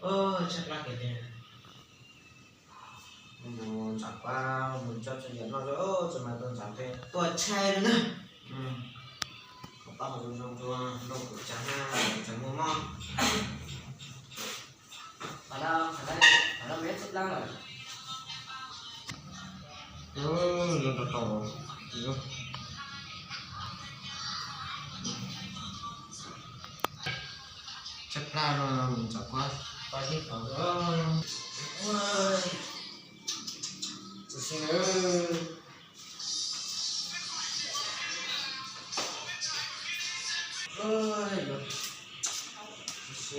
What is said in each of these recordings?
Tshaib plab kiag li. Mus ntxam kuab mus coj txhua yam noj, txhua mas tau ntxam qe tuaj tshaib li na. Kom pab hauv zoo zoo dua, noj kuv tsav na, tsav muaj mob. Qhov no, qhov no, qhov no peb tshaib plab lawm. Zoo rau tau. Tshaib plab no mus ntxam kuab pab yeeb tau. Tsis xis na. Tsis xis,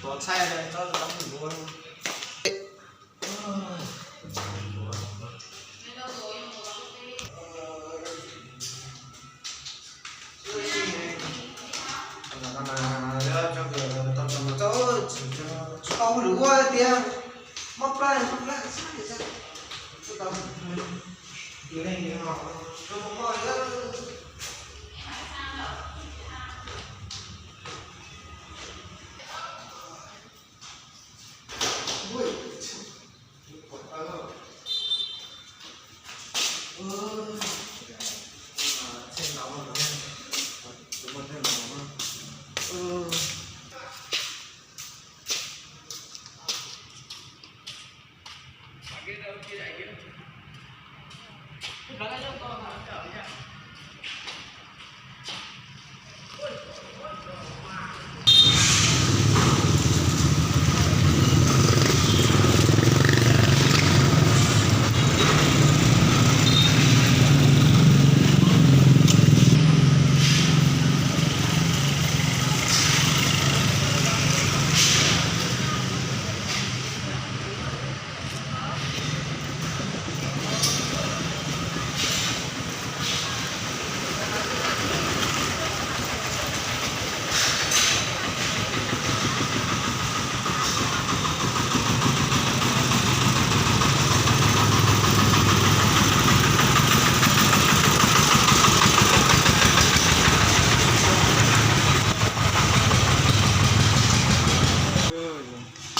tuav txhaij tsob tau mus ua. Tsis tau hauj lwm ua tiag, mob plab mob plab xwb. Tsis tau, tus neeg no zoo mob mob li.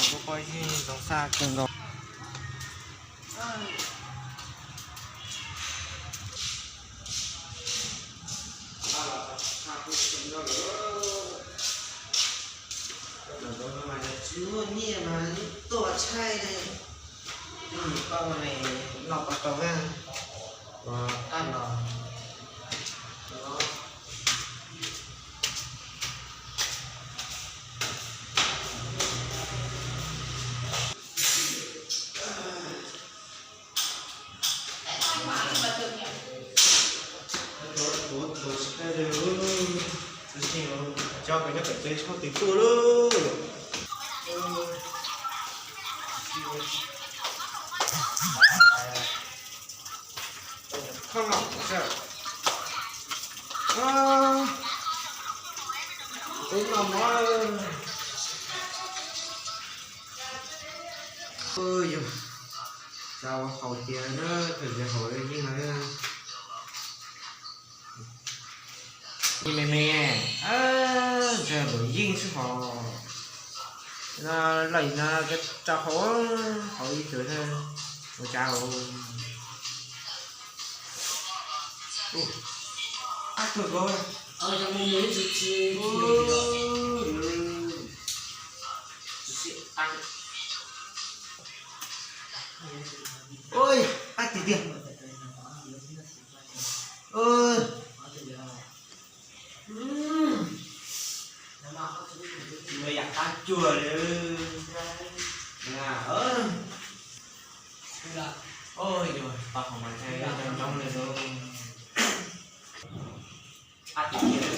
Kuv poj yig zoo xaj kawg nkaus. Tsis muaj nyiaj mas tuaj tshaib ne. Koj ne, noj pab rau na. Qab los. Cov koj nyob pem tsev tsis muaj twg tuaj lauj. Koj los sawv. Peb noj mov. Yog, tsis ua haus tiag na, thaum tsis haus yeej no. Me me, ntawm yeej xwb hos. No lawm no rau hauv, hauv ib tug ua cas. Ab, tuag ko. Ui, ab tiag tiag. Ua yam qab cuag li. Oj, tau hauv mas ntshai coob coob li lauj. Ab tiag tiag.